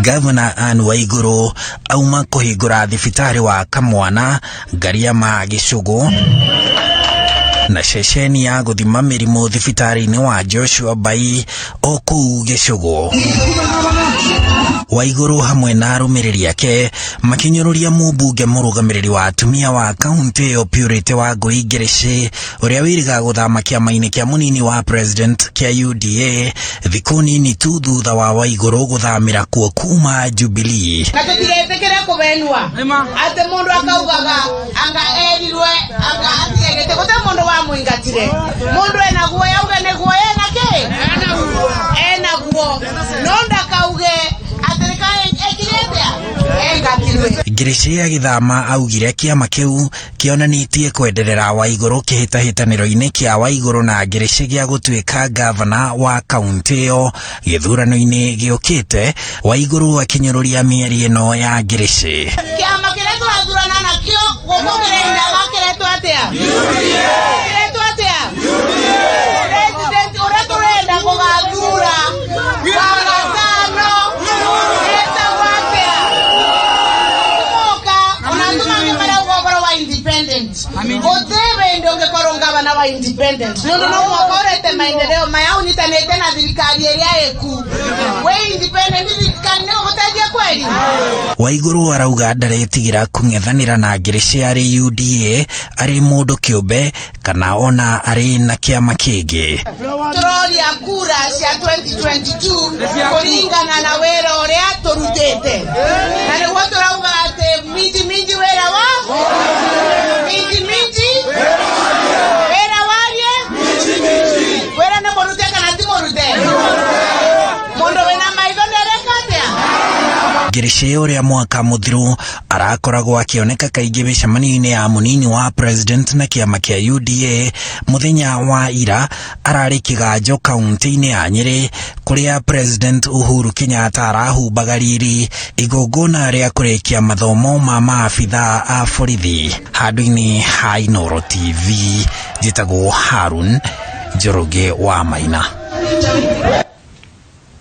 Gavana Anne Waiguru auma kũhingũra thibitarĩ wa Kamwana, Ngariama Gĩcũgũ na ceceni ya gũthima mĩrimũ thibitarĩ-inĩ wa Joshua Bai o kũu Gĩcũgũ. Waiguru hamwe na arũmĩrĩri ake makĩnyũrũria mũmbunge mũrũgamĩrĩri wa atumia wa kaũntĩ ĩyo Purity Wangũi Ngĩrĩcĩ ũrĩa wĩrĩga gũthama kĩama-inĩ kĩa mũnini wa president kĩa UDA thikũ nini tu thutha wa Waiguru gũthamĩra kuo kuma Jubilee. Na tũtigetĩkĩre kũbenwa atĩ mũndũ akaugaga anga erirwe anga atige gĩtĩ, gũtirĩ mũndũ wamũingatire. Mũndũ ena guoya auge nĩ guoya ena kĩ enaguo, no ndakauge atĩ nĩka ekire atĩa engatirwe. Ngĩrĩcĩ agĩthama augire kĩama kĩu kĩonanĩtie kwenderera Waigũrũ kĩhĩtahĩtanĩro-inĩ kĩa Waigũrũ na Ngĩrĩcĩ gĩa gũtuĩka ngavana wa kaũntĩ ĩyo gĩthurano-inĩ gĩũkĩte, Waigũrũ akĩnyũrũria mĩeri ĩno ya Ngĩrĩcĩ. Kĩama kĩrĩa tũrathurana nakĩo gũkũ kĩrendaga kĩretwo atĩa? Kĩretwo atĩa? President ũrĩa tũrenda gũgathura wa gatano etagwo atĩa? Moka ona andũ mangĩ marauga ũhoro wa independent, gũtirĩ hĩndĩ ũngĩkorwo ngavana wa independent nĩ ũndũ no mũhaka ũrete maendeleo maya ũnyitanĩte na thirikari ĩrĩa ĩku. Wĩ independent, thirikari nĩ ũgũteithia kweli? Waigũrũ arauga ndaretigĩra kũng'ethanĩra na Ngĩrĩcĩ arĩ UDA, arĩ mũndũ kĩũmbe kana ona arĩ na kĩama kĩngĩ. Tũroria kura cia 2022 kũringana na wĩra ũrĩa tũrutĩte, na nĩguo tũrauga atĩ minji minji wĩra wa minji minji wĩra warie wĩra nĩ mũrute kana ti mũrute? Mũndũ wĩna maitho nĩ areka atĩa? Ngĩrĩcĩ ũrĩa mwaka mũthiru arakoragwo akĩoneka kaingĩ mĩcemanio-inĩ ya mũnini wa president na kĩama kĩa UDA, mũthenya wa ira ararĩ kĩganjo kaunti-inĩ ya Nyĩrĩ kũrĩa President Uhuru Kenyatta arahumbaga riri igongona rĩa kũrĩkia mathomo ma maabithaa a borithi. Handũ-inĩ ha Inooro TV, njĩtagwo Harun Njoroge wa Maina.